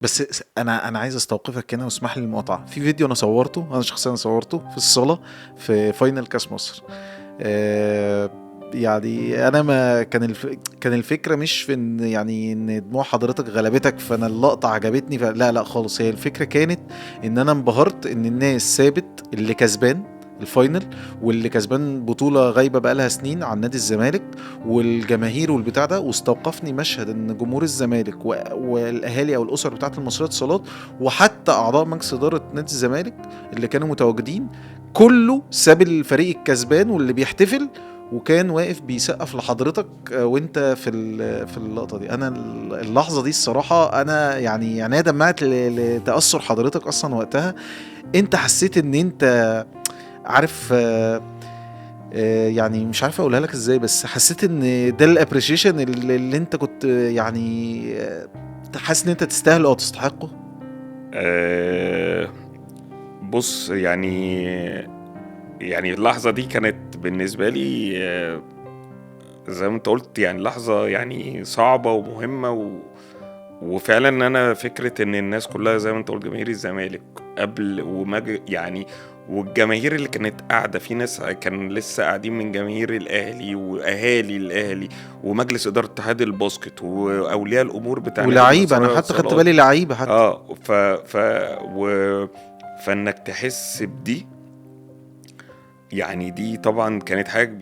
بس انا عايز استوقفك هنا واسمح لي المقاطعة. في فيديو انا صورته، انا شخصيا صورته في الصاله في final كاس مصر. يعني انا ما كان كان الفكرة مش في ان يعني ان دموع حضرتك غلبتك فانا اللقطة عجبتني، لا لا خالص. هي الفكرة كانت ان انا انبهرت ان الناس سابت اللي كسبان ال final واللي كسبان بطوله غايبة بقالها سنين عن نادي الزمالك والجماهير والبتاع ده، واستوقفني مشهد ان جمهور الزمالك والاهالي او الاسر بتاعه المصرية اتصالات وحتى اعضاء مجلس ادارة نادي الزمالك اللي كانوا متواجدين كله ساب الفريق الكسبان واللي بيحتفل وكان واقف بيسقف لحضرتك وانت في اللقطة دي. انا اللحظة دي الصراحة انا يعني دمعت لتاثر حضرتك اصلا وقتها. انت حسيت ان انت عارف، يعني مش عارف اقولها لك ازاي، بس حسيت ان ده ال appreciation اللي انت كنت يعني حاسس ان انت تستاهله او تستحقه؟ بص، يعني اللحظة دي كانت بالنسبة لي زي ما انت قلت يعني لحظة يعني صعبة ومهمة وفعلا انا فكرة ان الناس كلها زي ما انت قلت جماهير الزمالك قبل يعني والجماهير اللي كانت قاعدة، في ناس كان لسه قاعدين من جماهير الأهلي وأهالي الأهلي ومجلس إدارة اتحاد الباسكت وأولياء الأمور بتاع ولاعيبة. أنا حتى خدت بالي لعيبة حتى فإنك تحس بدي يعني دي طبعا كانت حاجة كبيرة.